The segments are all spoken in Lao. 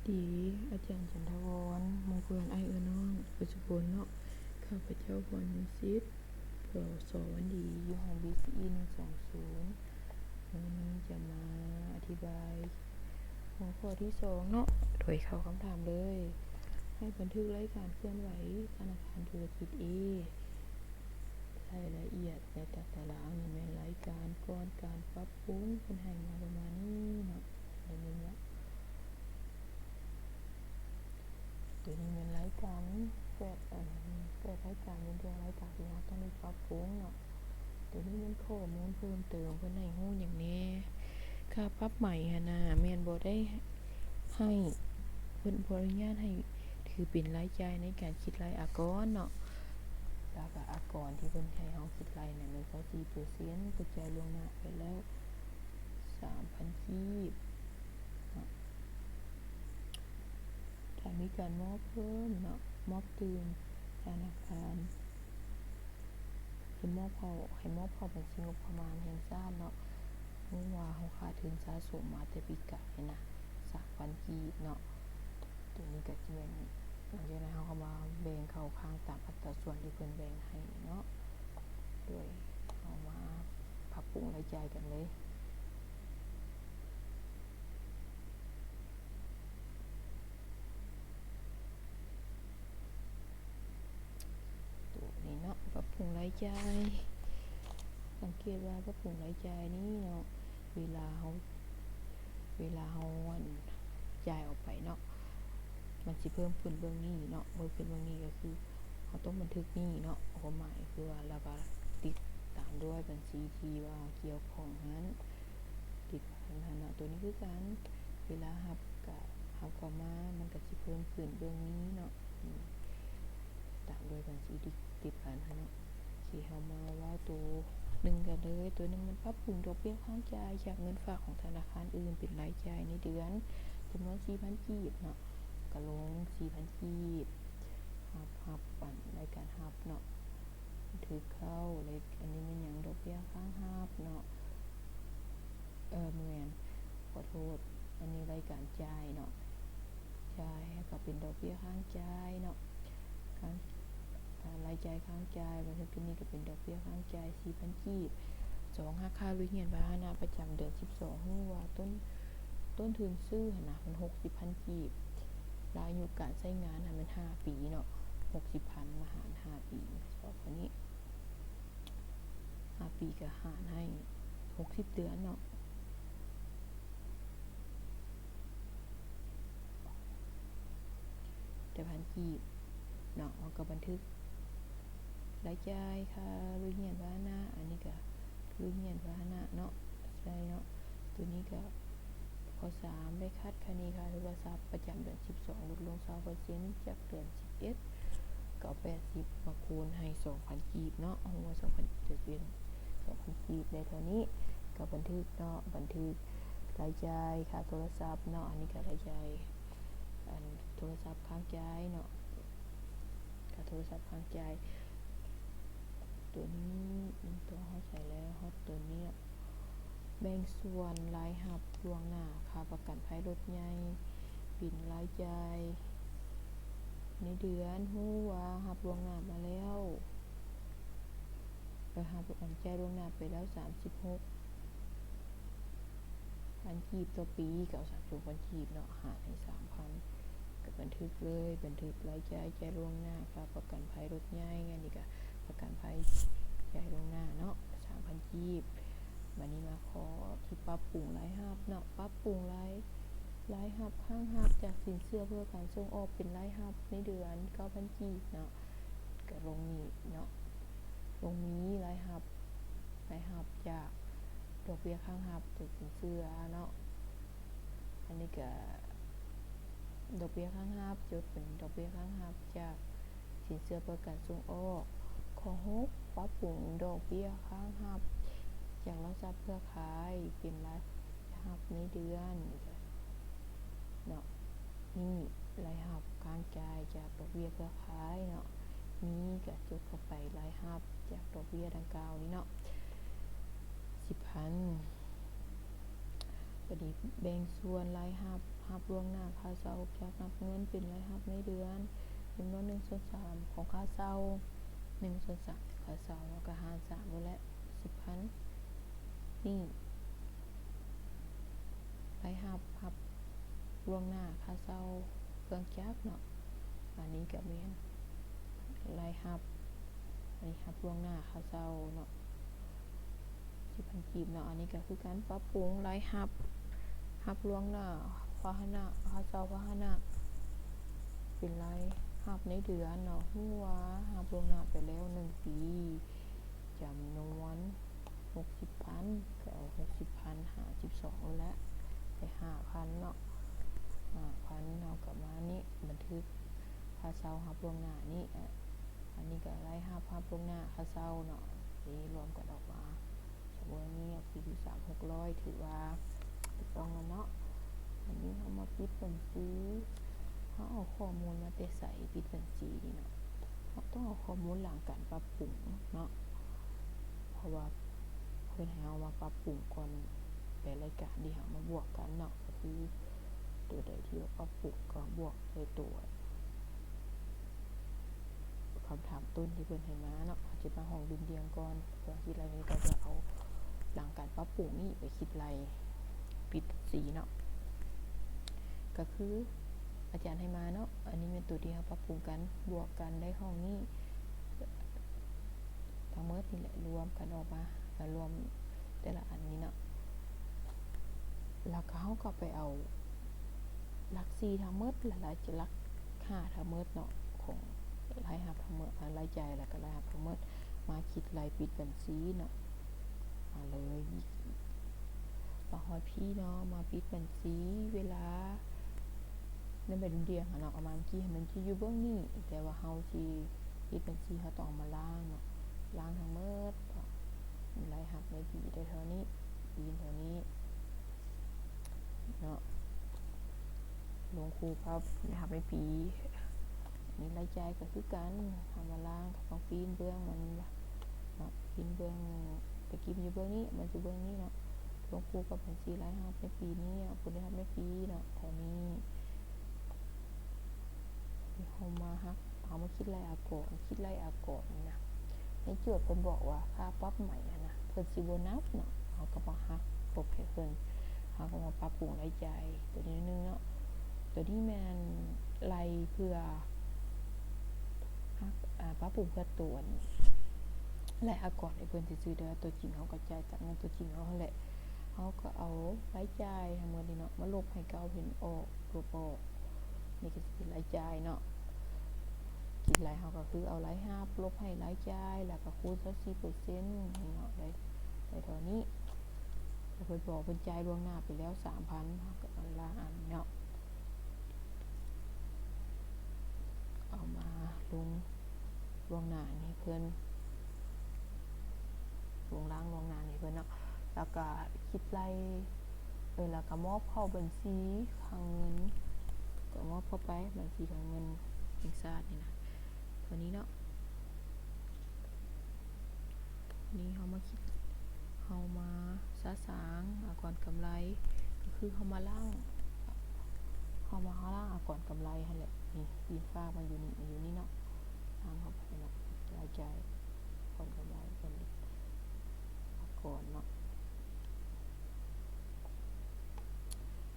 ດີ ອາຈານຈັນທະວອນ, ໝູ່ເພື່ອນ, ອ້າຍເອື້ອຍນ້ອງ ເບິດສູ່ຄົນເນາະ. ຂ້າພະເຈົ້າ ພອນວິສິດ ສ ວັນດີ ຢູ່ຫ້ອງ ບີຊີອີ ໜຶ່ງສອງສູນ. ມື້ນີ້ຈະມາອະທິບາຍຫົວຂໍ້ທີສອງເນາະ, ໂດຍເຂົ້າຄຳຖາມເລີຍ. ໃຫ້ບັນທຶກລາຍການເຄື່ອນໄຫວທະນາຄານທຸລະກິດ A ລາຍລະອຽດໃນຕາຕະລາງນີ້ແມ່ນລາຍການກ່ອນການປັບປຸງ, ເພິ່ນໃຫ້ມາປະມານນີ້ເນາະ. ດຽວນີ້ເນາະ ໂຕນີ້ແມ່ນລາຍການແປດ ອັນ ແປດລາຍການ ເປັນເລື່ອງລາຍການທີ່ເຮົາຕ້ອງໄດ້ປັບປຸງເນາະ. ໂຕນີ້ແມ່ນຂໍ້ມູນເພີ່ມເຕີມ ເພິ່ນໃຫ້ຮູ້ຫຍັງແດ່. ຄ່າປັບໃໝຫັ້ນນະ ແມ່ນບໍ່ໄດ້ໃຫ້ ເພິ່ນບໍ່ອະນຸຍາດໃຫ້ຖືເປັນລາຍຈ່າຍໃນການຄິດລາຍອາກອນເນາະ. ແລ້ວກໍອາກອນທີ່ເພິ່ນໃຫ້ເຮົາຄິດລາຍນັ້ນແມ່ນຊາວສີ່ເປີເຊັນ ເພິ່ນຈ່າຍລ່ວງໜ້າໄປແລ້ວສາມພັນກີບເນາະ. ຖ້າມີການມອບເພີ່ມເນາະ ມອບຕື່ມ ທະນາຄານ ໃຫ້ມອບເຂົ້າ ໃຫ້ມອບເຂົ້າບັນຊີງົບປະມານແຫ່ງຊາດເນາະ, ເພາະວ່າເຮົາຂາດທຶນສະສົມມາແຕ່ປີກາຍຫັ້ນນະ ສາມພັນກີບເນາະ. ໂຕນີ້ກໍຈະແມ່ນ ຫຼັງຈາກນັ້ນເຮົາກໍມາແບ່ງເຂົ້າຂ້າງຕາມອັດຕາສ່ວນທີ່ເພິ່ນແບ່ງໃຫ້ເນາະ. ໂດຍເຮົາມາປັບປຸງລາຍຈ່າຍກັນເລີຍ. ໂຕນີ້ເນາະ ປັບປຸງລາຍຈ່າຍ. ສັງເກດວ່າປັບປຸງລາຍຈ່າຍນີ້ເນາະ ເວລາເຮົາ ເວລາເຮົາ ອັນ ຈ່າຍອອກໄປເນາະ ມັນຊິເພີ່ມຂຶ້ນເບື້ອງນີ້ເນາະ. ເພີ່ມຂຶ້ນເບື້ອງນີ້ກໍຄືເຮົາຕ້ອງບັນທຶກນີ້ເນາະ, ຄວາມໝາຍຄືວ່າ ແລ້ວກໍຕິດຕາມດ້ວຍບັນຊີທີ່ວ່າກ່ຽວຂ້ອງຫັ້ນ. ຕິດພັນຫັ້ນເນາະ. ໂຕນີ້ຄືກັນ ເວລາຮັບກະຮັບເຂົ້າມາ ມັນກະຊິເພີ່ມຂຶ້ນເບື້ອງນີ້ເນາະ ອືມ ຕາມດ້ວຍບັນຊີທີ່ຕິດພັນຫັ້ນເນາະ. ໂອເຄ ເຮົາມາເວົ້າໂຕໜຶ່ງກັນເລີຍ. ໂຕໜຶ່ງແມ່ນປັບປຸງດອກເບ້ຍຄ້າງຈ່າຍຈາກເງິນຝາກຂອງທະນາຄານອື່ນເປັນລາຍຈ່າຍໃນເດືອນ ຈຳນວນສີ່ພັນກີບເນາະ, ກະລົງສີ່ພັນກີບ. ຮັບ ຮັບ ອັນ ລາຍການຮັບເນາະ ບັນທຶກເຂົ້າ ແລະ ອັນນີ້ແມ່ນຫຍັງ? ດອກເບ້ຍຄ້າງຮັບເນາະ. ເອີ ບໍ່ແມ່ນ ຂໍໂທດ ອັນນີ້ລາຍການຈ່າຍເນາະ, ຈ່າຍກໍເປັນດອກເບ້ຍຄ້າງຈ່າຍເນາະ. ຄ້າງ ອາ ລາຍຈ່າຍຄ້າງຈ່າຍ ບັນທຶກຕົວນີ້ກໍເປັນດອກເບ້ຍຄ້າງຈ່າຍສີ່ພັນກີບ. ສອງ ຫັກຄ່າລຸຍຮຽນພາຫະນະປະຈຳເດືອນສິບສອງ ຮູ້ວ່າຕົ້ນ ຕົ້ນທຶນຊື້ຫັ້ນນະ ມັນຫົກສິບພັນກີບ ແລະ ອາຍຸການໃຊ້ງານຫັ້ນແມ່ນຫ້າປີເນາະ, ຫົກສິບພັນມາຫານຫ້າປີ ສອບຂໍ້ນີ້ ຫ້າປີກໍຫານໃຫ້ຫົກສິບເດືອນເນາະ, ແຕ່ພັນກີບເນາະ. ເຮົາກໍບັນທຶກລາຍຈ່າຍຄ່າລຸຍຮຽນພາຫະນະ, ອັນນີ້ກໍລຸຍຮຽນພາຫະນະເນາະ, ໃສ່ເນາະ. ຕົວນີ້ກໍ ຂໍ້ສາມ ໄດ້ຄັດຄະເນຄ່າໂທລະສັບປະຈຳເດືອນສິບສອງ ລົດລົງຊາວເປີເຊັນ ຈາກເດືອນສິບເອັດ ກໍເອົາແປດສິບມາຄູນໃຫ້ສອງພັນກີບເນາະ, ເຮົາວ່າສອງພັນກີບ ຈະເປັນສອງພັນກີບໄດ້ເທົ່ານີ້. ກໍບັນທຶກເນາະ, ບັນທຶກລາຍຈ່າຍຄ່າໂທລະສັບເນາະ, ອັນນີ້ກໍລາຍຈ່າຍ ອັນ ໂທລະສັບຄ້າງຈ່າຍເນາະ, ຄ່າໂທລະສັບຄ້າງຈ່າຍ. ຕົວນີ້ມັນຕົວເຮົາໃສ່ແລ້ວ ຮອດຕົວນີ້ ແບ່ງສ່ວນລາຍຮັບລ່ວງໜ້າ ຄ່າປະກັນໄພລົດໃຫຍ່ ເປັນລາຍຈ່າຍໃນເດືອນ, ຮູ້ວ່າຮັບລ່ວງໜ້າມາແລ້ວ ໄປຮັບ ອັນ ຈ່າຍລ່ວງໜ້າໄປແລ້ວສາມສິບຫົກພັນກີບຕໍ່ປີ ກໍເອົາສາມສິບຫົກພັນກີບເນາະ ຫານໃຫ້ສາມພັນ ກໍບັນທຶກເລີຍ, ບັນທຶກລາຍຈ່າຍ ຈ່າຍລ່ວງໜ້າ ຄ່າປະກັນໄພລົດໃຫຍ່, ອັນນີ້ກໍປະກັນໄພ ຈ່າຍລ່ວງໜ້າເນາະ ສາມພັນກີບ. ບາດນີ້ມາຂໍ້ທີ່ປັບປຸງລາຍຮັບເນາະ, ປັບປຸງລາຍ ລາຍຮັບຄ້າງຮັບຈາກສິນເຊື່ອເພື່ອການສົ່ງອອກ ເປັນລາຍຮັບໃນເດືອນ ເກົ້າພັນກີບເນາະ, ກໍລົງນີ້ເນາະ, ລົງມີລາຍຮັບ ລາຍຮັບຈາກດອກເບ້ຍຄ້າງຮັບຈາກສິນເຊື່ອເນາະ, ອັນນີ້ກໍດອກເບ້ຍຄ້າງຮັບ ຈົດເປັນດອກເບ້ຍຄ້າງຮັບຈາກສິນເຊື່ອເພື່ອການສົ່ງອອກ. ຂໍ້ຫົກ ປັບປຸງດອກເບ້ຍຄ້າງຮັບຈາກຫຼັກຊັບເພື່ອຂາຍ ເປັນລາຍຮັບໃນເດືອນເນາະ. ມີລາຍຮັບຄ້າງຈ່າຍຈາກດອກເບ້ຍເພື່ອຂາຍເນາະ, ມີກໍຈົດເຂົ້າໄປລາຍຮັບຈາກດອກເບ້ຍດັ່ງກ່າວນີ້ເນາະ ສິບພັນ. ບັດນີ້ແບ່ງສ່ວນລາຍຮັບ ເຮົ ຮັບລ່ວງໜ້າຄ່າເຊົ່າຈາກນັບເງິນເປັນລາຍຮັບໃນເດືອນ ຈຳນວນໜຶ່ງສ່ວນສາມຂອງຄ່າເຊົ່າ ໜຶ່ງສ່ວນສາມຄ່າເຊົ່າເນາະ ກະຫານສາມໝົດແຫຼະ ສິບພັນ ນີ້ລາຍຮັບ ຮັບລ່ວງໜ້າຄ່າເຊົ່າເຄື່ອງຈັກເນາະ ອັນນີ້ກະແມ່ນລາຍຮັບ ອັນນີ້ຮັບລ່ວງໜ້າຄ່າເຊົ່າເນາະ ສິບພັນກີບເນາະ ອັນນີ້ກະຄືການປັບປຸງລາຍຮັບ ຮັບລ່ວງໜ້າພາຫະນະ ຄ່າເຊົ່າພາຫະນະ ເປັນລາຍຮັບໃນເດືອນເນາະ ຮູ້ວ່າຮັບລ່ວງໜ້າໄປແລ້ວໜຶ່ງປີ ຈຳນວນຫົກສິບພັນ ກະເອົາຫົກສິບພັນຫານສິບສອງໂລດແຫຼະ ໄດ້ຫ້າພັນເນາະ ຫ້າພັນ ເຮົາກະມານີ້ ບັນທຶກຄ່າເຊົ່າຮັບລ່ວງໜ້ານີ້ ອາ ອັນນີ້ກະລາຍຮັບ ຮັບລ່ວງໜ້າຄ່າເຊົ່າເນາະ ນີ້ລວມກັນອອກມາ ສະເໝີນີ້ອອກຊິຢູ່ສາມ ຫົກຮ້ອຍ ຖືວ່າຖືກຕ້ອງແລ້ວເນາະ ອັນນີ້ເຮົາມາປິດບັນຊີ ເຮົາເອົາຂໍ້ມູນມາແຕ່ໃສ ປິດບັນຊີນີ້ເນາະ ເຮົາຕ້ອງເອົາຂໍ້ມູນຫຼັງການປັບປຸງເນາະ ເພາະວ່າເພິ່ນໃຫ້ເຮົາມາປັບປຸງກ່ອນແຕ່ລາຍການທີ່ເຮົາມາບວກກັນເນາະ ກະຄືໂຕໃດທີ່ວ່າປັບປຸງກະບວກໃສ່ໂຕ ຄຳຖາມຕົ້ນທີ່ເພິ່ນໃຫ້ມາເນາະ ເຮົາຈະມາຫ້ອງດຸ່ນດ່ຽງກ່ອນ ເພື່ອຄິດໄລ່ນີ້ ກໍຈະເອົາຫຼັງການປັບປຸງນີ້ໄປຄິດໄລ່ປິດບັນຊີເນາະ ກະຄືອາຈານໃຫ້ມາເນາະ ອັນນີ້ແມ່ນໂຕທີ່ເຮົາປັບປຸງກັນ ບວກກັນໄດ້ຫ້ອງນີ້ ທັງໝົດນີ້ແຫຼະ ລວມກັນອອກມາ ລວມແຕ່ລະອັນນີ້ເນາະ ແລ້ວກະເຮົາກະໄປເອົາຫຼັກສີ່ທັງໝົດ ແລະ ຫຼັກຫ້າທັງໝົດເນາະ ຂອງລາຍຮັບທັງໝົດ ອາ ລາຍຈ່າຍ ແລະກະລາຍຮັບທັງໝົດ ມາຄິດໄລ່ປິດບັນຊີເນາະ ມາເລີຍ ມາຮອດພີ້ເນາະ ມາປິດບັນຊີ ເວລາ ໃນໃບດຸ່ນດ່ຽງຫັ້ນເນາະ ເອົາມາເມື່ອກີ້ຫັ້ນ ມັນຊິຢູ່ເບື້ອງນີ້ ແຕ່ວ່າເຮົາຊິປິດບັນຊີ ເຮົາຕ້ອງເອົາມາລ້າງເນາະ ລ້າງທັງໝົດ ລາຍຮັບໃນປີໄດ້ເທົ່ານີ້ ປີເທົ່ານີ້ເນາະ ລົງຄູ່ກັບລາຍຮັບໃນປີ ອັນນີ້ລາຍຈ່າຍກະຄືກັນ ເຮົາມາລ້າງ ກະຕ້ອງປີ້ນເບື້ອງມັນ ເນາະ ປິ່ນເບື້ອງ ຕະກີ້ມັນຢູ່ເບື້ອງນີ້ ມັນຢູ່ເບື້ອງນີ້ເນາະ ລົງຄູ່ກັບບັນຊີລາຍຮັບໃນປີນີ້ ຜົນລາຍຮັບໃນປີເນາະ ເທົ່ານີ້ ເຮົາມາຮັກ ເຮົາມາຄິດໄລ່ອາກອນ ຄິດໄລ່ອາກອນນະ ໃນໂຈດເພິ່ນບອກວ່າຄ່າປັບໃໝຫັ້ນນະ ເພິ່ນຊິບໍ່ນັບເນາະ ເຮົາກະມາຫັກລົບໃຫ້ເພິ່ນ ເຮົາກະມາປັບປຸງລາຍຈ່າຍໂຕນີ້ໜ້ອຍໜຶ່ງເນາະ ໂຕນີ້ແມ່ນໄລ່ເພື່ອ ຮັກ ອາ ປັບປຸງເພື່ອໂຕອັນ ລາຍອາກອນໃຫ້ເພິ່ນຊື່ໆ ແຕ່ວ່າໂຕຈິງເຮົາກະຈ່າຍຕາມເງິນໂຕຈິງເຮົາຫັ້ນແຫຼະ ເຮົາກະເອົາລາຍຈ່າຍທັງໝົດນີ້ເນາະ ມາລົບໃຫ້ເກົ່າເຫັນອອກ ລົບອອກ ນີ້ກະຊິເປັນລາຍຈ່າຍເນາະ ຄິດໄລ່ເຮົາກະຄືເອົາລາຍຮັບລົບໃຫ້ລາຍຈ່າຍ ແລ້ວກະຄູນຊາວສີ່ເປີເຊັນ ນີ້ເນາະ ໄດ້ ໄດ້ເທົ່ານີ້ ແລ້ວເພິ່ນບອກເພິ່ນຈ່າຍລ່ວງໜ້າໄປແລ້ວສາມພັນ ເຮົາກະເອົາລາງອັນເນາະ ເອົາມາລົງລ່ວງໜ້າໃຫ້ເພິ່ນ ລົງລ່າງລ່ວງໜ້າໃຫ້ເພິ່ນເນາະ ແລ້ວກະຄິດໄລ່ ເອີ ແລ້ວກະມອບເຂົ້າບັນຊີຄັງເງິນ ກະມອບເຂົ້າໄປບັນຊີຄັງເງິນແຫ່ງຊາດນີ້ນະ ຕົວນີ້ເນາະ ນີ້ເຮົາມາຄິດ ເຮົາມາສະສາງອາກອນກຳໄລ ກະຄືເຮົາມາລ້າງ ເຮົາມາລ້າງອາກອນກຳໄລຫັ້ນແຫຼະ ນີ້ ປີ້ນຝາກມາຢູ່ນີ້ ມາຢູ່ນີ້ເນາະ ລ້າງເຂົ້າໄປເນາະ ລາຍຈ່າຍອາກອນກຳໄລ ອາກອນເນາະ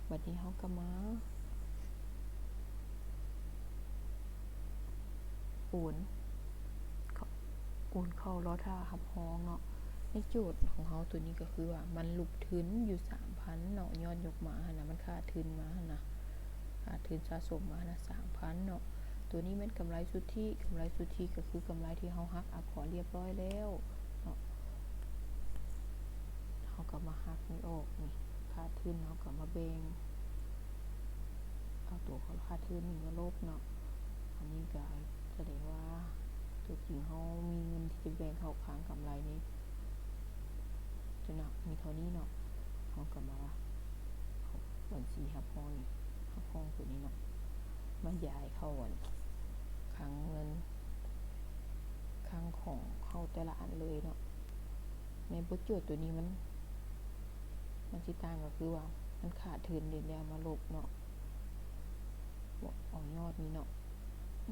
ບັດນີ້ເຮົາກະມາໂອນ ໂອນເຂົ້າລໍຖ້າຮັບຮອງເນາະ ໃນໂຈດຂອງເຮົາໂຕນີ້ກະຄືວ່າມັນຫຼຸບທຶນຢູ່ສາມພັນເນາະ ຍອດຍົກມາຫັ້ນນະ ມັນຂາດທຶນມາຫັ້ນນະ ຂາດທຶນສະສົມມາຫັ້ນນະສາມພັນເນາະ ໂຕນີ້ແມ່ນກຳໄລສຸດທິ ກຳໄລສຸດທິກະຄືກຳໄລທີ່ເຮົາຫັກອາກອນລຽບລ້ອຍແລ້ວເນາະ ເຮົາກະມາຫັກນີ້ອອກນີ້ ຂາດທຶນເຮົາກະມາແບ່ງ ເອົາໂຕຂາດທຶນນີ້ມາລົບເນາະ ອັນນີ້ກະສະແດງວ່າໂຕຈິງເຮົາມີເງິນທີ່ຈະແບ່ງເຂົ້າຄລັງກຳໄລນີ້ ຈະໜັກມີເທົ່ານີ້ເນາະ ເຮົາກະມາເອົາບັນຊີຮັບຮອງນີ້ ຮັບຮອງໂຕນີ້ເນາະ ມາຢາຍເຂົ້າອັນ ຄັງເງິນ ຄັງຂອງເຮົາແຕ່ລະອັນເລີຍເນາະ ໃນບົດໂຈດໂຕນີ້ມັນ ມັນຊິຕ່າງກະຄືວ່າ ມັນຂາດທຶນເດ ແລ້ວມາລົບເນາະ ເອົາຍອດນີ້ເນາະ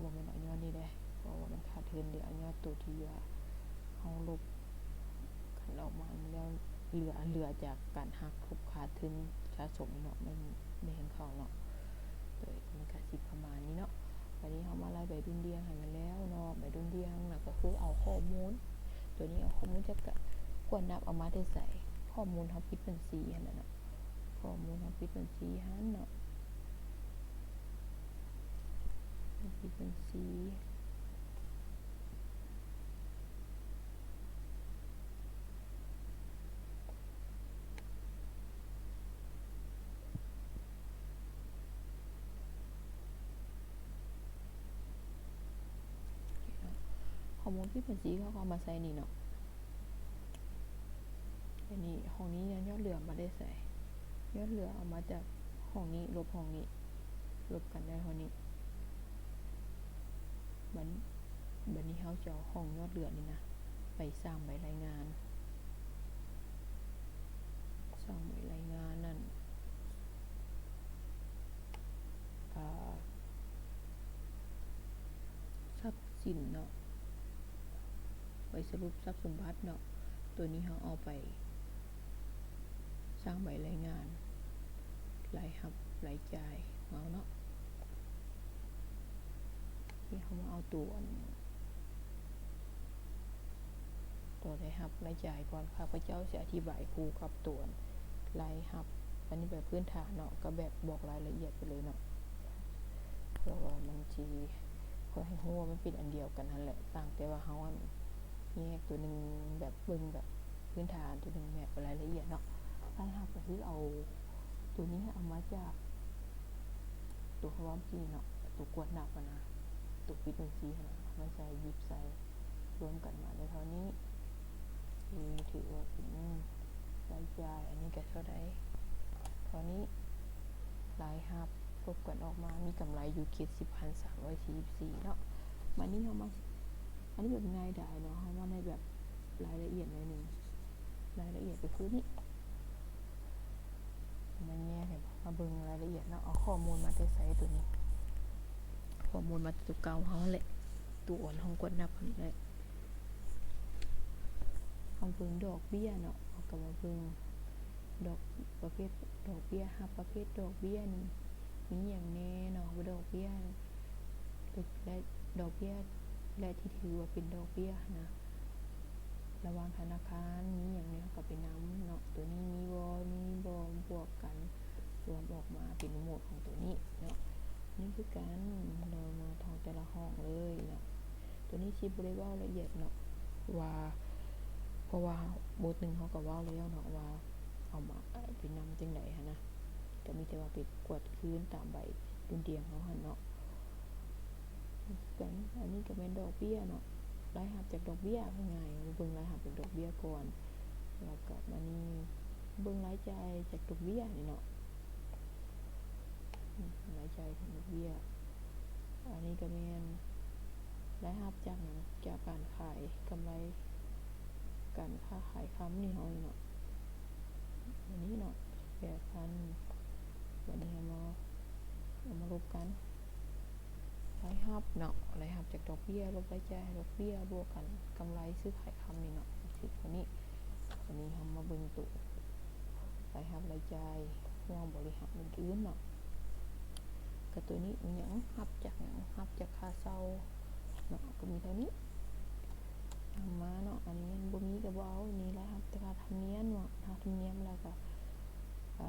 ບໍ່ແມ່ນເອົາຍອດນີ້ເດ້ ເພາະວ່າມັນຂາດທຶນເດ້ ເອົາຍອດໂຕທີ່ວ່າເຮົາລົບກັນອອກມາແລ້ວ ເຫຼືອ ເຫຼືອຈາກການຫັກລົບຂາດທຶນສະສົມເນາະ ມັນ ແບ່ງເຂົ້າເນາະ ໂດຍມັນກະຊິປະມານນີ້ເນາະ. ບາດນີ້ເຮົາມາໄລ່ໃບດຸ່ນດ່ຽງໃຫ້ມັນແລ້ວເນາະ ໃບດຸ່ນດ່ຽງນະ ກະຄືເອົາຂໍ້ມູນ ໂຕນີ້ເອົາຂໍ້ມູນຈາກການກວດນັບເອົາມາແຕ່ໃສ ຂໍ້ມູນເຮົາປິດບັນຊີຫັ້ນນະເນາະ ຂໍ້ມູນເຮົາປິດບັນຊີຫັ້ນເນາະ ປິດບັນຊີ. ຂໍ້ມູນປິດບັນຊີເຮົາກະເອົາມາໃສ່ນີ້ເນາະ ອັນນີ້ຫ້ອງນີ້ຍອດເຫຼືອມາແຕ່ໃສ ຍອດເຫຼືອເອົາມາຈາກຫ້ອງນີ້ລົບຫ້ອງນີ້ ລົບກັນໄດ້ເທົ່ານີ້ ບັດ ບັດນີ້ເຮົາຈະເອົາຫ້ອງຍອດເຫຼືອນີ້ນະ ໄປສ້າງໃບລາຍງານ ສ້າງໃບລາຍງານນັ້ນ ອາ ຊັບສິນເນາະ ໃບສະຫຼຸບຊັບສົມບັດເນາະ ໂຕນີ້ເຮົາເອົາໄປສ້າງໃບລາຍງານ ລາຍຮັບລາຍຈ່າຍເຮົາເນາະ. ດຽວເຮົາມາເອົາໂຕອັນ ໂຕລາຍຮັບລາຍຈ່າຍກ່ອນ ຂ້າພະເຈົ້າຊິອະທິບາຍຄູ່ກັບໂຕລາຍຮັບ ອັນນີ້ແບບພື້ນຖານເນາະ ກະແບບບອກລາຍລະອຽດໄປເລີຍເນາະ ເພື່ອວ່າມັນຊິ ເພື່ອໃຫ້ຮູ້ວ່າມັນເປັນອັນດຽວກັນຫັ້ນແຫຼະ ຕ່າງແຕ່ວ່າເຮົາອັນ ແຍກໂຕໜຶ່ງແບບເບິ່ງແບບພື້ນຖານ ໂຕໜຶ່ງແບບລາຍລະອຽດເນາະ. ລາຍຮັບກະຄືເອົາໂຕນີ້ເອົາມາຈາກ ໂຕເຮົາເວົ້າເມື່ອກີ້ເນາະ ໂຕກວດນັບຫັ້ນນະ ໂຕປິດບັນຊີຫັ້ນນະ ເອົາມາໃສ່ ຫຍິບໃສ່ ລວມກັນມາໄດ້ເທົ່ານີ້ ຖືວ່າເປັນລາຍຈ່າຍ ອັນນີ້ກະເທົ່າໃດ ເທົ່ານີ້ ລາຍຮັບລົບກັນອອກມາ ມີກຳໄລຢູ່ເຈັດສິບພັນສາມຮ້ອຍສີ່ສິບສີ່ເນາະ. ບາດນີ້ເຮົາມາ ອັນນີ້ແບບງ່າຍດາຍເນາະ ເຮົາມາໃນແບບລາຍລະອຽດໜ້ອຍໜຶ່ງ ລາຍລະອຽດກະຄືນີ້ ມາແຍກໃຫ້ ມາເບິ່ງລາຍລະອຽດເນາະ ເອົາຂໍ້ມູນມາແຕ່ໃສໂຕນີ້ ຂໍ້ມູນມາແຕ່ໂຕເກົ່າເຮົາຫັ້ນແຫຼະ ໂຕອັນຫ້ອງກວດນັບຫັ້ນແຫຼະ. ເຮົາເບິ່ງດອກເບ້ຍເນາະ ເຮົາກະມາເບິ່ງດອກ ປະເພດດອກເບ້ຍ ຮັບປະເພດດອກເບ້ຍນີ້ມີຫຍັງແດ່ເນາະ ວ່າດອກເບ້ຍ ແລະ ດອກເບ້ຍ ແລະ ທີ່ຖືວ່າເປັນດອກເບ້ຍຫັ້ນນະ ລະຫວ່າງທະນາຄານມີຫຍັງແດ່ ເຮົາກະໄປນຳເນາະ ໂຕນີ້ມີບໍ່ ມີບໍ່ ບວກກັນ ລວມອອກມາເປັນໝວດຂອງໂຕນີ້ເນາະ. ນີ້ຄືກັນ ເຮົາມາຂອງແຕ່ລະຫ້ອງເລີຍເນາະ ໂຕນີ້ຊິບໍ່ໄດ້ເວົ້າລະອຽດເນາະ ວ່າ ເພາະວ່າບົດໜຶ່ງເຮົາກະເວົ້າແລ້ວເນາະ ວ່າເອົາມາ ເອົາໄປນຳຈັ່ງໃດຫັ້ນນະ ກະມີແຕ່ວ່າໄປກວດຄືນຕາມໃບດຸ່ນດ່ຽງເຮົາຫັ້ນເນາະ. ຄືກັນ ອັນນີ້ກະແມ່ນດອກເບ້ຍເນາະ ລາຍຮັບຈາກດອກເບ້ຍ ງ່າຍໆ ເບິ່ງລາຍຮັບຈາກດອກເບ້ຍກ່ອນ ແລ້ວກະບາດນີ້ເບິ່ງລາຍຈ່າຍຈາກດອກເບ້ຍນີ້ເນາະ ອືມ ລາຍຈ່າຍຂອງດອກເບ້ຍ ອັນນີ້ກະແມ່ນລາຍຮັບຈາກຫຍັງ ຈາກການຂາຍ ກຳໄລ ການຄ້າຂາຍຄຳນີ້ເຮົານີ້ເນາະ ອັນນີ້ເນາະ ແປດພັນ ບາດນີ້ເຮົາມາ ເອົາມາລົບກັນ ລາຍຮັບເນາະ ລາຍຮັບຈາກດອກເບ້ຍ ລົບລາຍຈ່າຍດອກເບ້ຍ ບວກກັນກຳໄລຊື້ຂາຍຄຳນີ້ເນາະ ຄືໂຕນີ້. ບາດນີ້ເຮົາມາເບິ່ງໂຕລາຍຮັບລາຍຈ່າຍ ຮ່ວງບໍລິຫານອື່ນໆເນາະ ກະໂຕນີ້ມີຫຍັງ ຮັບຈາກຫຍັງ ຮັບຈາກຄ່າເຊົ່າເນາະ ກະມີເທົ່ານີ້ ນຳມາເນາະ ອັນນີ້ບໍ່ມີກະບໍ່ເອົາ ນີ້ລາຍຮັບຈາກຄ່າທຳນຽມເນາະ ຄ່າທຳນຽມ ແລ້ວກະ ອາ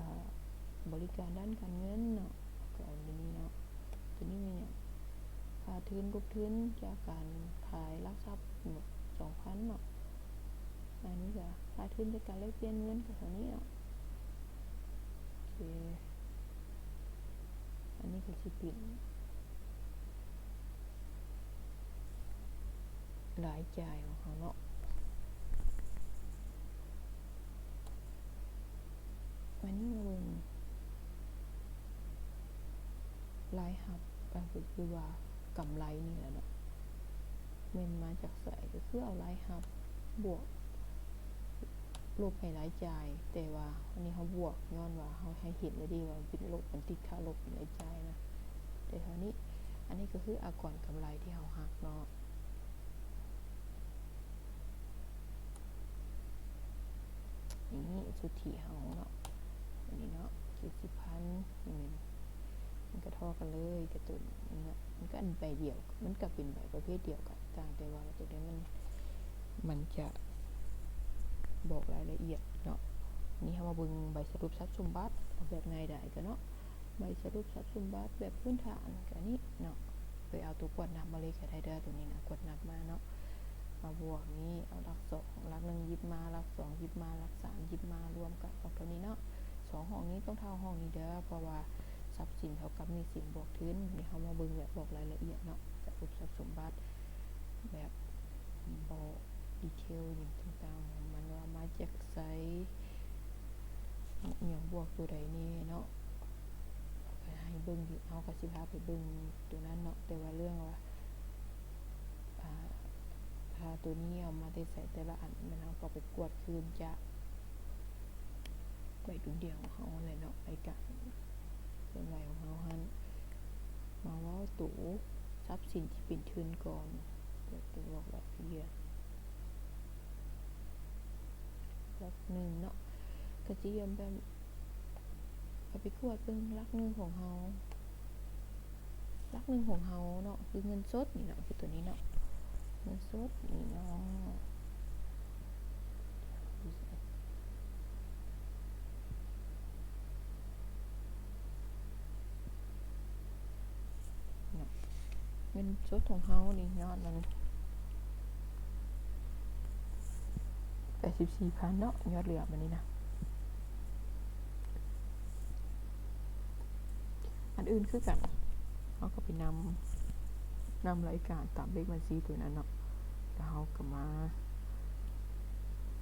ບໍລິການດ້ານການເງິນເນາະ ກະເອົາໂຕນີ້ເນາະ. ໂຕນີ້ແມ່ນຫຍັງ? ຂາດທຶນ ລົບທຶນຈາກການຂາຍຫຼັກຊັບສອງພັນເນາະ ອັນນີ້ກະຂາດທຶນຈາກການແລກປ່ຽນເງິນກະເທົ່ານີ້ເນາະ ໂອເຄ ອັນນີ້ກະຊິເປັນລາຍຈ່າຍຂອງເຮົາເນາະ. ບາດນີ້ມາເບິ່ງລາຍຮັບ ກໍຄືວ່າກຳໄລນີ້ແຫຼະເນາະ ແມ່ນມາຈາກໃສ? ກໍຄືເອົາລາຍຮັບບວກ ລົບໃຫ້ລາຍຈ່າຍ ແຕ່ວ່າອັນນີ້ເຮົາບວກ ຍ້ອນວ່າເຮົາໃຫ້ເຫັນແລ້ວເດ້ວ່າມັນເປັນລົບ ມັນຕິດຄ່າລົບເປັນລາຍຈ່າຍນະ ແຕ່ ໄດ້ເທົ່ານີ້. ອັນນີ້ກໍຄືອາກອນກຳໄລທີ່ເຮົາຫັກເນາະ. ນີ້ສຸດທີ່ເຮົາເນາະ ອັນນີ້ເນາະ ເຈັດສິບພັນ ນີ້ແມ່ນ ມັນກໍທໍ່ກັນເລີຍ ກະຕຸ້ນເນາະ ມັນກໍອັນໃບດຽວ ມັນກໍເປັນໃບປະເພດດຽວກັນ ຕ່າງແຕ່ວ່າໂຕໃດມັນ ມັນຈະບອກລາຍລະອຽດເນາະ. ນີ້ເຮົາມາເບິ່ງໃບສະຫຼຸບຊັບສົມບັດ ເອົາແບບງ່າຍດາຍກ່ອນເນາະ. ໃບສະຫຼຸບຊັບສົມບັດແບບພື້ນຖານກະນີ້ເນາະ ໄປເອົາໂຕກວດນັບມາເລີຍກະໄດ້ເດີ. ໂຕນີ້ນະ ກວດນັບມາເນາະ ມາບວກນີ້ ເອົາຫຼັກສອງ ຫຼັກໜຶ່ງຢິບມາ ຫຼັກສອງຢິບມາ ຫຼັກສາມຢິບມາ ລວມກັນອອກເທົ່ານີ້ເນາະ. ສອງຫ້ອງນີ້ຕ້ອງເທົ່າຫ້ອງນີ້ເດີ ເພາະວ່າຊັບສິນເທົ່າກັບໜີ້ສິນບວກທຶນ. ນີ້ເຮົາມາເບິ່ງແບບບອກລາຍລະອຽດເນາະ ສະຫຼຸບຊັບສົມບັດແບບບໍ່ ດີເທວຫຍັງຕ່າງໆ ມັນວ່າມາຈາກໃສ ຫຍັງບວກໂຕໃດແດ່ເນາະ ກໍໃຫ້ເບິ່ງຢູ່ ເຮົາກໍຊິພາໄປເບິ່ງໂຕນັ້ນເນາະ. ແຕ່ວ່າເລື່ອງວ່າ ອາ ຖ້າໂຕນີ້ເອົາມາແຕ່ໃສແຕ່ລະອັນ ແມ່ນເຮົາກໍໄປກວດຄືນຈາກ ໃບດຸນເດຍຂອງເຮົາຫັ້ນແຫຼະເນາະ ລາຍການເຄື່ອນໄຫວຂອງເຮົາຫັ້ນ. ມາເວົ້າໂຕຊັບສິນທີ່ເປັນທຶນກ່ອນ ແລ້ວໂຕບອກລາຍລະອຽດ ຫຼັກໜຶ່ງເນາະ ກະຊິເລີ່ມແບບ ເອົາໄປກວດເບິ່ງຫຼັກໜຶ່ງຂອງເຮົາ ຫຼັກໜຶ່ງຂອງເຮົາເນາະ ຄືເງິນສົດນີ້ເນາະ ຄືໂຕນີ້ເນາະ ເງິນສົດນີ້ເນາະ ເນາະ ເງິນສົດຂອງເຮົານີ້ຍອດມັນ ແປດສິບສີ່ພັນເນາະ ຍອດເຫຼືອບັດນີ້ນະ. ອັນອື່ນຄືກັນ ເຮົາກໍໄປນຳ ນຳລາຍການຕາມເລກບັນຊີໂຕນັ້ນເນາະ ແລ້ວເຮົາກໍມາ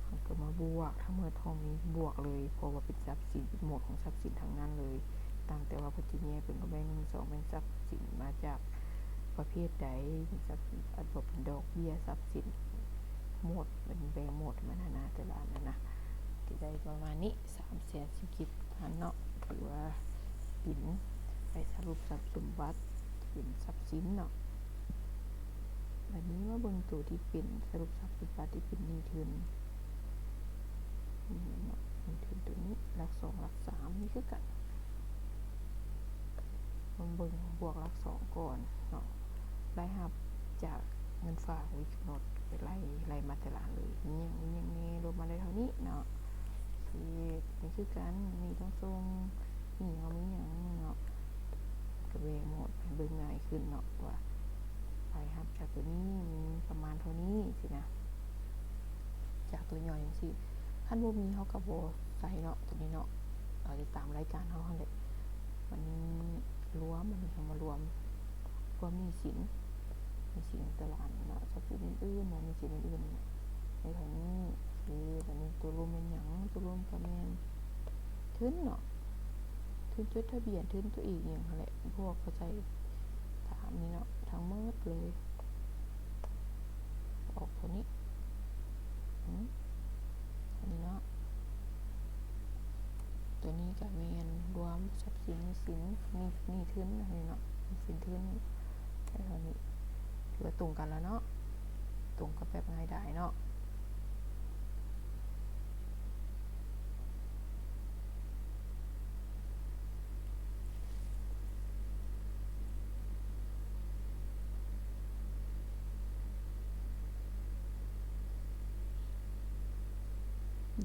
ເຮົາກໍມາບວກ ທັງໝົດຫ້ອງນີ້ບວກເລີຍ ເພາະວ່າເປັນຊັບສິນ ເປັນໝວດຂອງຊັບສິນທັງນັ້ນເລີຍ. ຕ່າງແຕ່ວ່າເພິ່ນຈະແຍກເປັນ ແບ່ງໜຶ່ງ ສອງ ແມ່ນຊັບສິນມາຈາກປະເພດໃດ ເປັນຊັບສິນ ອັນບໍ່ເປັນດອກເບ້ຍຊັບສິນ ໝົດ ເປັນແບ່ງໝົດມັນຫັ້ນນະ ແຕ່ລະອັນນັ້ນນະ ຈະໄດ້ປະມານນີ້ ສາມແສນສິບເຈັດພັນເນາະ ຖືວ່າເປັນໃບສະຫຼຸບຊັບສົມບັດ ເປັນຊັບສິນເນາະ. ບັດນີ້ມາເບິ່ງໂຕທີ່ເປັນສະຫຼຸບຊັບສົມບັດທີ່ເປັນໜີ້ທຶນ ນີ້ເນາະ ໜີ້ທຶນໂຕນີ້ ຫຼັກສອງ ຫຼັກສາມ ນີ້ຄືກັນ. ມາເບິ່ງບວກຫຼັກສອງກ່ອນເນາະ ລາຍຮັບຈາກເງິນຝາກທີ່ກຳນົດ ໄປໄລ່ ໄລ່ມາແຕ່ລະອັນເລີຍ ມີຫຍັງ ມີຫຍັງແດ່ ລົບມາໄດ້ເທົ່ານີ້ເນາະ. ໂອເຄ ນີ້ຄືກັນ ນີ້ຕ້ອງສົ່ງ ນີ້ເຮົາມີຫຍັງເນາະ ກະແບ່ງໝົດ ໃຫ້ເບິ່ງງ່າຍຂຶ້ນເນາະ ວ່າລາຍຮັບຈາກໂຕນີ້ມີປະມານເທົ່ານີ້ຊີ້ນະ ຈາກໂຕຫຍໍ້ຈັ່ງຊີ້. ຄັນບໍ່ມີເຮົາກໍບໍ່ໃສ່ເນາະ ໂຕນີ້ເນາະ ເອົາໄປຕາມລາຍການເຮົາຫັ້ນແຫຼະ. ບັດນີ້ລວມ ບັດນີ້ເຮົາມາລວມ ລວມໜີ້ສິນ ໜີ້ສິນແຕ່ລະອັນເນາະ ຊັບສິນອື່ນໆ ແລະ ໜີ້ສິນອື່ນໆ ໃນເທົ່ານີ້. ໂອເຄ ບັດນີ້ໂຕລວມແມ່ນຫຍັງ? ໂຕລວມກໍແມ່ນທຶນເນາະ ທຶນຈົດທະບຽນ ທຶນໂຕເອງຫຍັງຫັ້ນແຫຼະ ພວກເຂົາໃສ່ຕາມນີ້ເນາະ ທັງໝົດເລີຍ ອອກເທົ່ານີ້ ອືມ ອັນນີ້ເນາະ ໂຕນີ້ກະແມ່ນລວມຊັບສິນ ໜີ້ສິນ ໜີ້ ໜີ້ທຶນ ອັນນີ້ເນາະ ໜີ້ສິນທຶນ ໄດ້ເທົ່ານີ້ ຖືວ່າຕົງກັນແລ້ວເນາະ ຕົງກັນແບບງ່າຍດາຍເນາະ.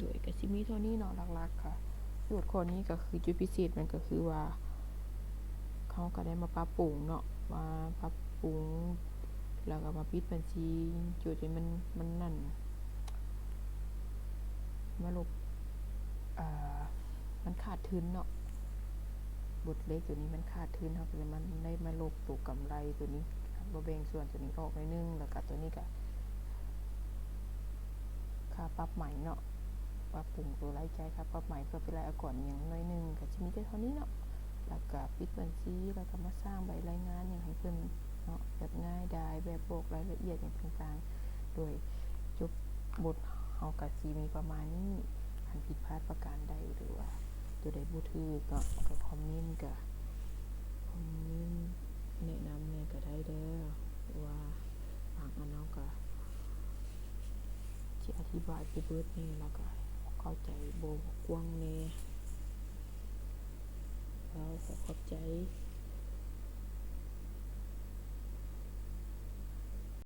ໂດຍ ກະຊິມີເທົ່ານີ້ເນາະ ຫຼັກໆ ກະ ໂຈດຂໍ້ນີ້ກະຄືຈຸດພິເສດມັນກະຄືວ່າ ເຮົາກະໄດ້ມາປັບປຸງເນາະ ມາປັບປຸງ ແລ້ວກະມາປິດບັນຊີ ຈຸດທີ່ມັນ ມັນນັ້ນ ມາລົບ ເອີ ມັນຂາດທຶນເນາະ ບົດເລກໂຕນີ້ມັນຂາດທຶນ ເຮົາກະເລີຍມາ ໄດ້ມາລົບໂຕກຳໄລໂຕນີ້ ມາແບ່ງສ່ວນໂຕນີ້ອອກໜ້ອຍໜຶ່ງ ແລ້ວກະໂຕນີ້ກະຄ່າປັບໃໝເນາະ ປັບປຸງໂຕລາຍຈ່າຍ ຄ່າປັບໃໝເພື່ອໄປໄລ່ອາກອນຫຍັງໜ້ອຍໜຶ່ງ ກະຊິມີແຕ່ເທົ່ານີ້ເນາະ ແລ້ວກະປິດບັນຊີ ແລ້ວກະມາສ້າງໃບລາຍງານຫຍັງໃຫ້ເພິ່ນເນາະ ແບບງ່າຍດາຍ ແບບບອກລາຍລະອຽດຫຍັງຕ່າງໆ ໂດຍຈົບບົດເຮົາກະຊິມີປະມານນີ້. ຄັນຜິດພາດປະການໃດ ຫຼືວ່າໂຕໃດບໍ່ຖືກເນາະ ກະຄອມເມັນ ກະຄອມເມັນ ຊິອະທິບາຍບໍ່ເບິດແດ່ ແລ້ວກະເຂົ້າໃຈບໍ່ກວ້າງແດ່. ແລ້ວຂໍຂອບໃຈ